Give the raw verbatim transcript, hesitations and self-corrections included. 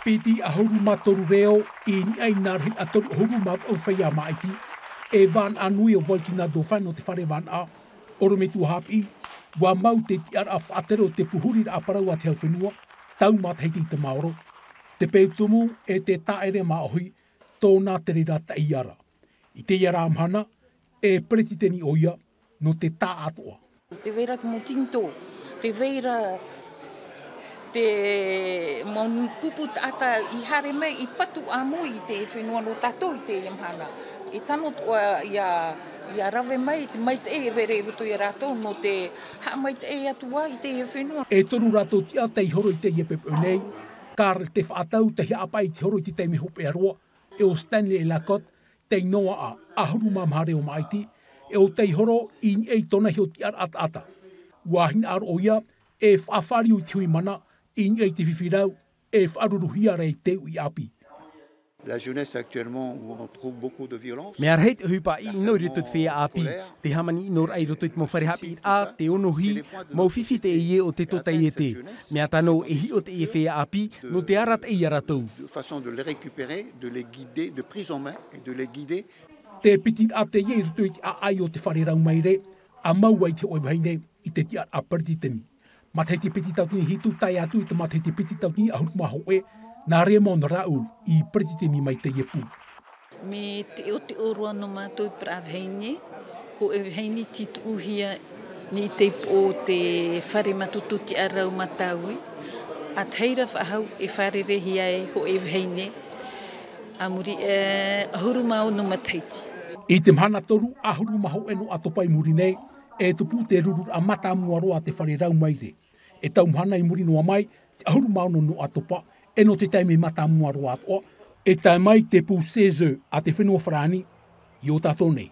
Piti ʻahuru mā toru reo i niʻa i nā rahi ʻahuru mā vaʻu feiā māʻiti, e vānaʻa nui o Volcana Dauphin nō te fare vānaʻa, ʻorometua haʻapiʻi, ʻua mau te tiʻaraʻa faʻatere o te pūhuriraʻa parau a te hau fenua, tau matahiti i te maoro, te peu tumu e te tāʻere māʻohi, tōna te reira taʻiara. I teie rā mahana, e peretiteni ʻoia, nō te taʻatoʻa. Te vai ra te mau tinitō, te vai ra te mau pupu taʻata i haere mai i patu ʻāmui i te fenua nō tātou i teie mahana. E tano atoʻa ia, ia rave mai te maitaʻi e vai ra i roto ia rātou nō te haʻamaitaʻi atu ā i teie fenua. E toru rātou tiʻa tei horo i teie poʻipoʻi nei, Karl Te Faʻatau tei haʻapaʻo i te horo i te taime hopeʻa roa, e ʻo Stanley Lacote, tei noaʻa ʻahuru mā maha reo māʻiti, e ʻo tei horo i niʻa i tōna iho tiʻaraʻa taʻata. ʻUa hinaʻaro ʻoia, e faʻafāriu i te hui mana, i niʻa i te fifi rau, e faʻaruruhia ra i te uʻi ʻāpī. La jeunesse actuellement où on trouve beaucoup de violence. Mea rahi te ʻohipa ʻino i roto i te feiā ʻāpī, te hāmani ʻinoraʻa i roto i te mau fare haʻapiʻiraʻa, te onohi, mau fifi teie o te tōtaiete. Mea tano e hiʻo teie feiā ʻāpī, nō te arataʻi ia rātou. De façon de les récupérer, de les guider, de prise en main et de les guider. Te piti raʻa teie i roto i te ʻāʻai o te fare rau maire, ʻa mau ai te hōʻē vahine i te tiʻaraʻa peretiteni. Matahiti piti tauatini hitu tae atu i te matahiti piti tauatini ʻahuru mā hōʻē, nā Raymond Raoul i peretiteni mai teie pū. Mea teʻoteʻo roa nō mātou parau vahine, hōʻē vahine tei tuʻuhia nei te pō te fare mātutu tiʻarau Matawi, ʻa tahi ra faʻahou e fārereihia ai hōʻē vahine, ʻa muri, e, ʻahuru mā ono matahiti. I te mahana toru ʻahuru mā hōʻē nō ʻAtopa i muri nei, e tupu te rururaʻa mātāmua roa a te fare rau maire. E tau mahana i muri noa mai, te ʻahuru mā ono nō ʻAtopa, e nō te taime mātāmua roa atoʻa, e tae mai te pū CESE a te fenua Farāni, i ō tātou nei.